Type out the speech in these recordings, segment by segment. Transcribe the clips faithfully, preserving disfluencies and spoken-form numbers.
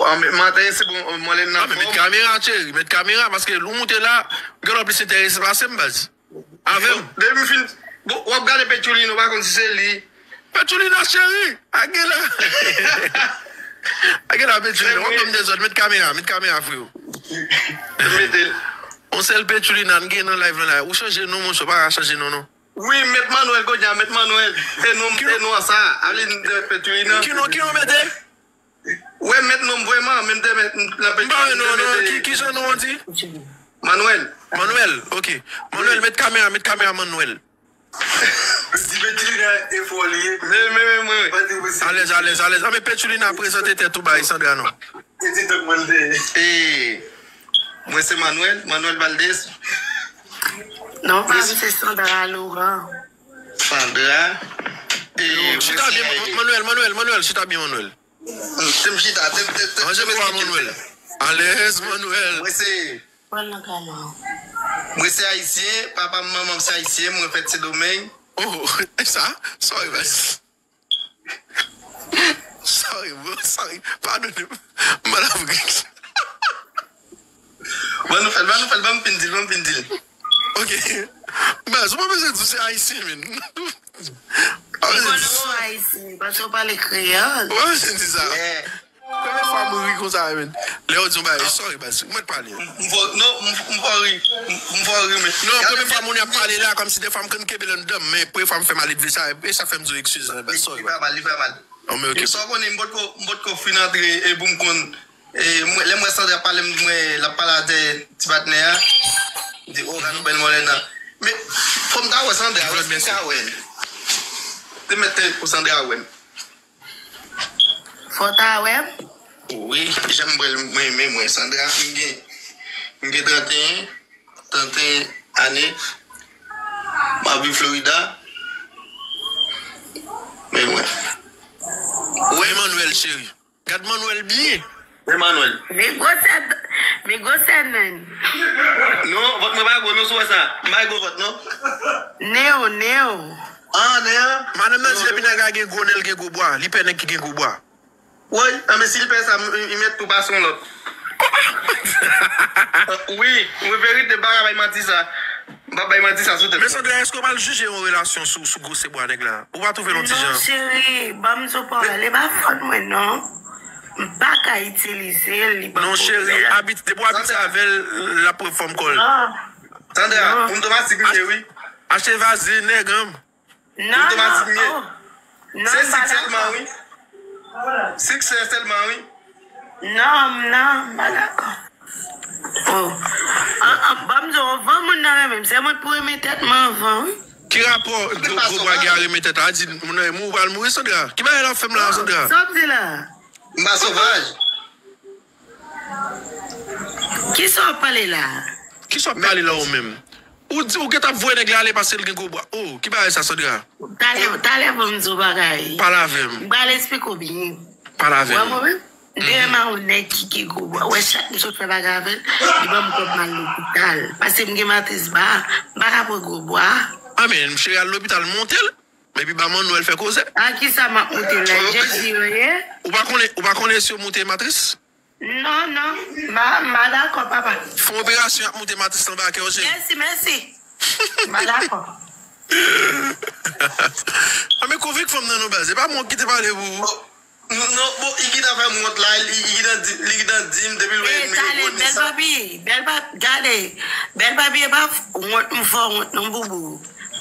An, men maten, se bon, mwen lè n nan fòm. Met kamera, cheri, met kamera, paske lè w moute la, gen lòt plis enterese pase m, baz. Avè m. Depi m fin, bon, w ap gade Petchouli, nou pa konn si se li. Petchouli nan cheri, a gen la. A gen la, Petchouli nan. W ap ban m dezòd, met kamera, met kamera, freo. Mete l. On sèl Petchouli nan, n gen nan live lan la. Ou chanje non, monchè, w pa ka chanje non, non. Wi, Mèt Manwèl, Godya, Mèt Manwèl. E non, e non sa. Ale n de Petchouli nan. Ki non, ki non mete? Wè, mèt non m vrèman, men m te mèt nan Petchouli. M pa wè non, non, ki, ki jan non an di? Manwèl. Manwèl, ok. Manwèl, met kamera, met kamera, Manwèl. Di Petchouli nan e fò li ye. Men, men, men, mwen. Alèz, alèz, alèz. A, men Petchouli nan prezante tèt ou bay Sandra non. E di dòk mwen te. E, mwen se Manwèl, Manwèl Valdez. Non, pa m se Sandra Laurent. Sandra. E, chita byen, Manwèl, Manwèl, Manwèl, chita byen, Manwèl. Te m chita, te m, te m, te m, ranje kò a, Manwèl. Alèz, Manwèl. Mwen se, mwen se ayisyen, papa m, manman m se ayisyen, mwen fèt Sendomeng. Oh, e sa? Sorry, baz. Sorry, bro, sorry. Padone m. M mal aprann. Ban nou fè l, ban nou fè l, ban m fin di l, ban m fin di l. Ok. Baz, ou pa bezwen di w se ayisyen, men. Ou pa bezwen di sa. Ayisyen, paske w pale kreyòl. Ou pa bezwen di sa. Premye fwa m ri konsa, men. Lè yo di yon bagay, sorry, baz. Mwen pale. M fò, non, m, m fò ri. M, m fò ri, men. Non, premye fwa moun ap pale la, kòmsi defwa m konn kenbe l anndan m, men premye fwa m fè maledve sa, e sa fè m di w eskize, baz. Sorry, baz. Li fè mal, li fè mal. An, men ok. Sa w konnen, m potko, m potko fin antre, e pou m konn, e, mwen, lè m wè Sandra ap pale, m, mwen, l ap pale atè ti patnè a. M di, o, gade yon bèl mòlè nan. Men, fò m ta wè Sandra, wè si m ka wè l. Te mèt tèt pou Sandra wè m. Fò w ta wè m? Wi, jan m wè l, mwen, men mwen, Sandra, m gen, m gen trannteyen, trannteyen ane. M ap viv Florida. Men mwen. Wi, Emmanuel, cheri. Gad Manwèl byen. Emmanuel. Men gwosè, men gwosè nen. Non, vant mwen pa gwo, non, sou wè sa. M pa gwo vant, non. Nen w, nen w. Ah, nen an? Madanm nan di depi nèg la gen gwo nen, l gen gwo bwa. Li pè nèg ki gen gwo bwa. Woy, ah, men si li pè sa, m, m, m mèt tou pase yon lòt. Wi, wi, verite, m pa ka bay manti sa. M p ap bay manti sa sou tèt mwen. Men Sandra, èske w pral jije yon relasyon sou, sou gwosè bwa nèg la? Ou pa twouve l yon ti jan? Non, cheri, ban m di w pawòl, e pa fòt mwen, non. M pa ka itilize l, li ban m pwoblèm. Non, cheri, abit, depi w abitye avè l, l ap pran fòm kò l. Non. Sandra, non. Pou m tou matik m ye, wi. Achte vazlin, nèg an m. Non, non, oh. Non, m pa dakò. Se siksè sèlman, wi. Siksè sèlman, wi. Non, non, m pa dakò. Oh. An, an, ban m di w, anvan moun nan renmen m, se mwen k pou renmen tèt mwen anvan, wi. Ki rapò gwo, gwo bwa gen a renmen tèt la? A di, moun nan renmen w, ou pral mouri, Sandra. Ki bagay l ap fè m la, Sandra? Sa w ap di la? M pa sovaj. Kisa w ap pale la? Kisa w ap pale la ou menm? Ou di, ou gentan ap voye nèg la ale paske l gen gwo bwa. Oh, ki bagay sa, Sandra? Talè, talè pou m di w bagay. Pale avè m. M pral esplike w byen. Pale avè m. Wè mwen menm? M te renmen yon nèg ki gen gwo bwa. Wè, chak m sot fè bagay avè l, li ban m kòb m al lopital. Paske m gen matris ba, m pa ka pran gwo bwa. Ah, men, cheri, al lopital, monte l. Epi ba Manwèl fè koze. A kisa m ap moute la? Jezi yo ye? Ou pa konnen, ou pa konnen si yo moute matris? Non, non. M pa, m pa dakò, papa. Fè yon operasyon, y ap moute matris anba kè w, cheri. Mèsi, mèsi. M pa dakò. Ah, men konvenk fanm nan non, baz. E pa mwen ki te pale pou ou. Non, bon, Iggy ta fè m wont la, li, Iggy nan di, li nan di m depi l wè m rekonesan. Bèl papi, bèl papi, gade, bèl papi, e pa wont m fè w wont non, boubou.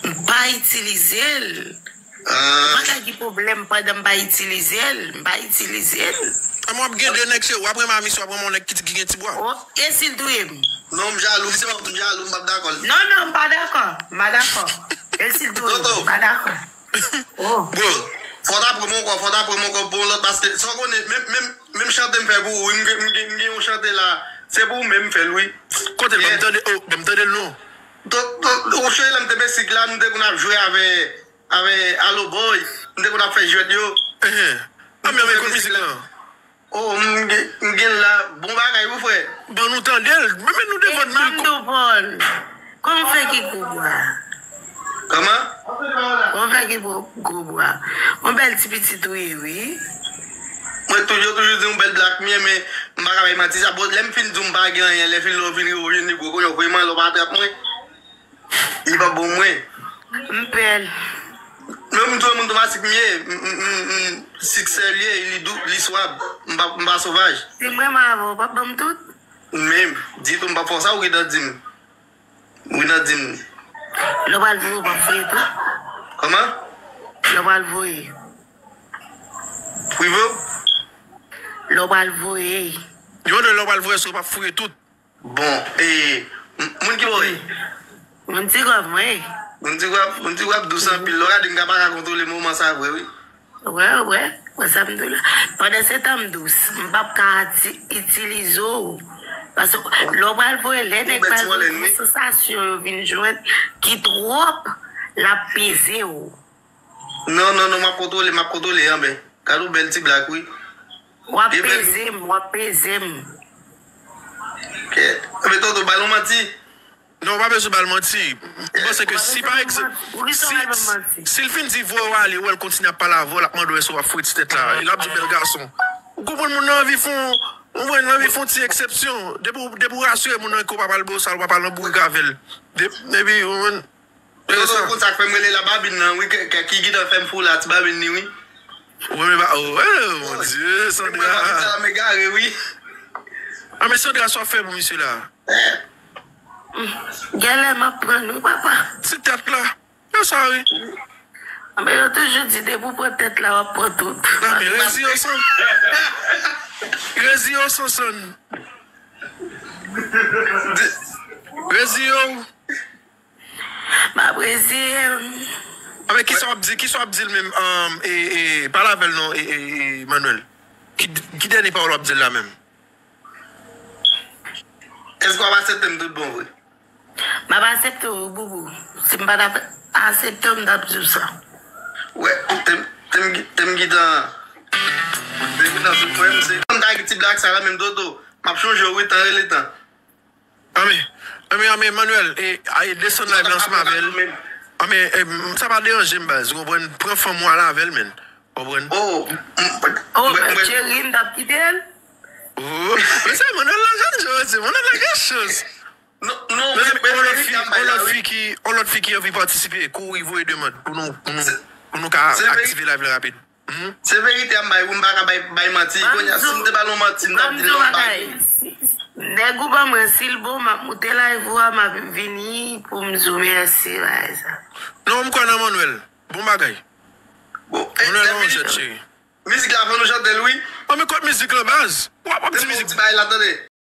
M pa itilize l. Ah. M pa ka gen pwoblèm pandan m pa itilize l, m pa itilize l. A mwen ap gen de nèg, se w ap renmen a misye, w ap renmen yon nèg ki, ki gen ti bwa. Oh, e si l touye m? Non, m jalou, m se m jalou, m p ap dakò. Non, non, m pa dakò, m pa dakò. E si l touye m? M pa dakò. Oh. Bon, fò w ta pran m ankò, fò w ta pran m ankò pou yon lòt, paske sa w konnen, menm, menm, menm chante m fè pou ou, wi, m gen, m gen, m gen yon chante la, se pou ou menm m fè l, wi. Kote l? Ban m tande, oh, ban m tande l non. Donk, donk, ou sonje lè m te Meksik la, nou te konn ap jwe avè, avè Alo Boy, nou te konn ap fè jwèt yo. Enhen. Anmyans ekout mizik lan. Oh, m gen, m gen la, bon bagay wi, frè. Ban nou tande l. Men, men nou defann nou. Ban m di w, Paul. Kòman w fè gen gwo bwa? Kòman? Kòman w fè gen gwo, gwo bwa? Yon bèl ti pitit ou ye, wi. Yo tou-, yo toujou di yon bèl black m ye, men m pa ka bay manti sa. Bon, lè m fin di w m pa gen anyen, lè fin lè w vin ri, ou vin ri gwo konyo, vrèman, lè w pa trap mwen, li pa bon mwen. M pè l. Men m tou, moun Tomasik m ye, m, m, m, m, siksè l ye, li dou, li swab, m pa, m pa sovaj. Si m renmen avè w, w p ap ban m tout? Menm, ditou m p ap fè w sa, ou gentan di m. Ou gentan di m. Lè w pral voye, w p ap foure tou? Kòman? Lè w pral voye. Prive w? Lè w pral voye. Yo, lè w pral voye, èske w p ap foure tout? Bon, e, m-, moun ki bò w ye? Moun Tigwav, mwen. Moun Tigwav, moun Tigwav dous anpil. Lè w gade m ka pa ka kontwole moman sa vre, wi. Wè, wè, wè sa m di w la. Pandan se tan m dous, m p ap ka ati-, itilize w. Paske lè w pral voye, lè nèg pral voye, gen sansasyon yo vin jwenn ki twòp, l ap peze w. Non, non, non, m ap kontwole, m ap kontwole, anben. Gade yon bèl ti blak, wi. W ap peze m, w ap peze m. Ok. Anben, tonton, ba l yon manti. Non, w pa bezwen ba l manti. M panse ke si, pa egzanp, si, si l fin di voye w ale, wè l kontinye ap pale avè w, l ap mande w èske w ap foure ti tèt la. E l ap di w bèl gason. Ou konprann moun nan anvi fè yon, ou konprann, l anvi fè yon ti eksepsyon. Depi w, depi w rasire moun nan ke w pa pral bo sa, w pa pral nan bourik avè l. De-, depi, ou konprann, Tonton, ou konn sa k fè m rele la babin nan, wi, ke, ke, ki gentan fè m fou la, ti babin ni, wi. Wi, men ba, oh, oh, mon Dieu, Sandra. Mwen babin sa, m egare, wi. Ah, men Sandra, sa w fè pou misye la? Genlè m ap pran nou, papa. Ti tèt la. Yo sa, wi. Ah, men yo toujou di, depi w pran tèt la, w ap pran tout. Non, men rezi yo san. Rezi yo san, san. Rezi yo. M ap rezi. Anben, kisa w ap di, kisa w ap di l menm, um, e, e, pale avè l non, e, e, e, Manuel. Ki, ki dènye pawòl w ap di l la menm? Èske w ap aksepte m tout bon vre? M ap aksepte w, Boubou. Si m pa t ap aksepte w, m t ap di w sa. Wè, te m, te m, te m gentan, te m gentan sou pwen m, se, m ta gen ti blak sa la menm, Toto. M ap chonje w, wi, tan rele tan. Anben, anben, anben, Manuel, e, a, e desann live la ansanm avè l. Anben, e, m, sa pa deranje m, baz, ou konprann? Pran fanm ou al avè l, menn. Ou konprann? Oh, m, m, oh, mwen, Jerry, m t ap kite l. Oh, men se Manuel la, jèn jan, se Manuel la, gen chans. Non, non, mezanmi, on lòt fi, on lòt fi ki, on lòt fi ki anvi patisipe, kouri voye demann pou nou, pou nou, pou nou ka aktive live la rapid. Se verite a m bay, wi, m pa ka bay, bay manti. Kounye a, si m te ba l yon manti, m t ap di l non, m pa gen. Nèg ou ban mwen, si l bon, m ap moute live ou a, m ap vini pou m di w mèsi, bagay sa. Non, m kwè nan Manuel. Bon bagay. Bon, Manuel, on jèt, cheri. Mizik la, fò nou chante l, wi. An, men kot mizik lan, baz? W ap, w ap di mizik. Ti bagay la, tande.